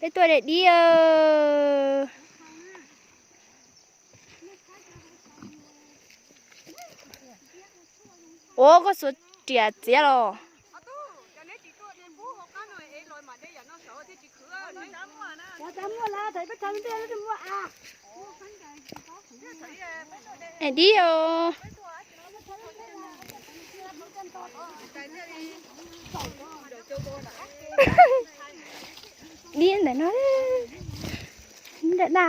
Peb tuaj de dib. Ua koj xuas riam txiav los. Es dib os. Dib ntawm no. Ntawm na,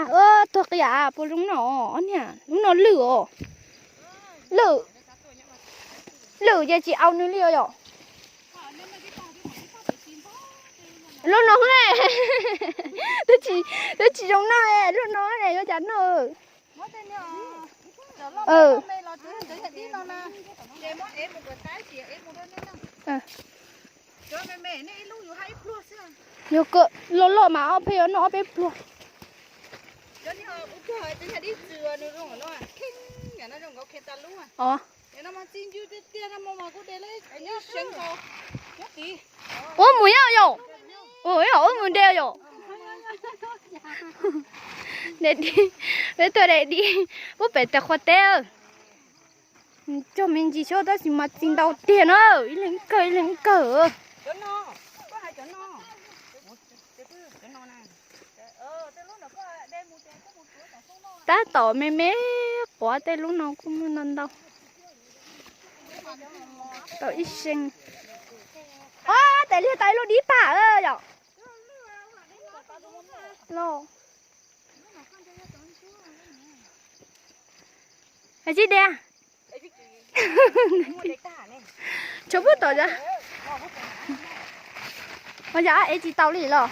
tuag qias puas zoo no, ob niag lub no lwj os. Lwj, lwj ces tsis au nws li os yom. Lub no ne, twb tsis zoo noj, lub no ne yuav cas noj. Yog loj loj mas ob peb yuav noj ob peb pluag. Os, ua mus yom yom. Ua mus de yom. De dib, peb tuaj de dib, pub pem tes qhua teb. Cog me ntsis xwb tab sis mas txi ntau tiag na, ib leeg kawg ib leeg kawg. Tab tom me me quav tej lub no kuj muaj ntau ntau. Tau ib seev. Ob, tais liag tau ib lub dib pam yom. Los, tsis de. Tshuav puag tom, ua cas ev tsis tau li los.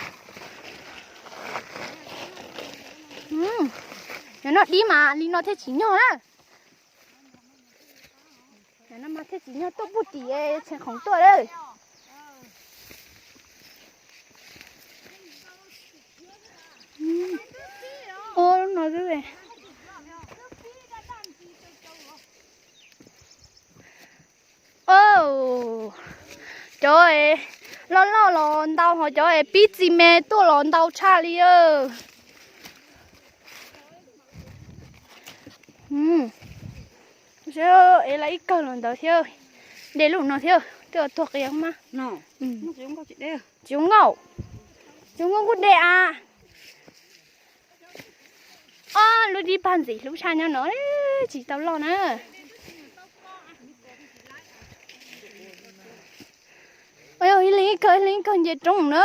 Yog noj dib mas li no thiaj tsim nyog na. Thiaj tsim nyog tuaj puag tim tseem khoom tuaj lawm. Ua lub no xwb. Cov loj loj los ntau, ho cov pib txi me tuaj los ntau tshaj li. Ev lawm ib kawm los ntawd thiab. De lub no thiab, twb tuag qias mas. Tsis zoo nkauj, tsis zoo nkauj kuj de a. Ob lub dib pag ntxim hlub tshaj nyob no, tsis tau loj na. Yog ib leeg ib kawg, ib leeg ib kawg nce roob na.